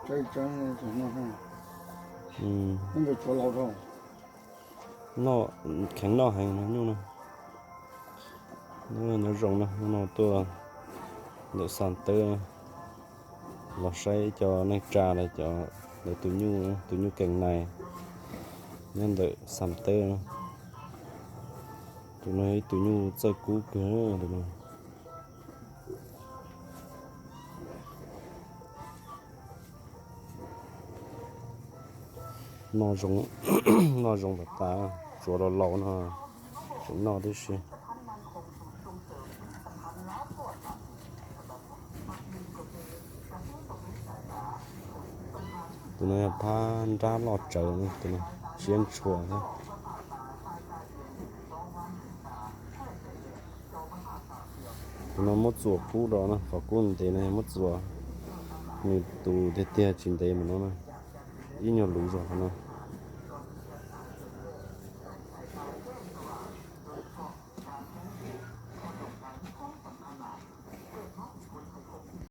Noj, kheev noj heev no nyuj no. Nyob zoo na, hnub no tuaj ntawm Xam Tawb los saib cov neeg tsa lawv cov, lawv tus nyuj, tus nyuj kees nais nyob ntawm Xam Tawb. Tus no ib tug nyuj txawj kub kawg tus no. Noj zoo, noj zoo tas tas, tsuav los laus no tseem noj tib si. Tus no yog phab nrab loj tsawv, tus no siab ntshua thiab. Tus no muab txuas kub rau na, qhov kub ntev no muab txuas, nws tus tiag tiag tsis ntev mus no na, ib nyuag luv zog no.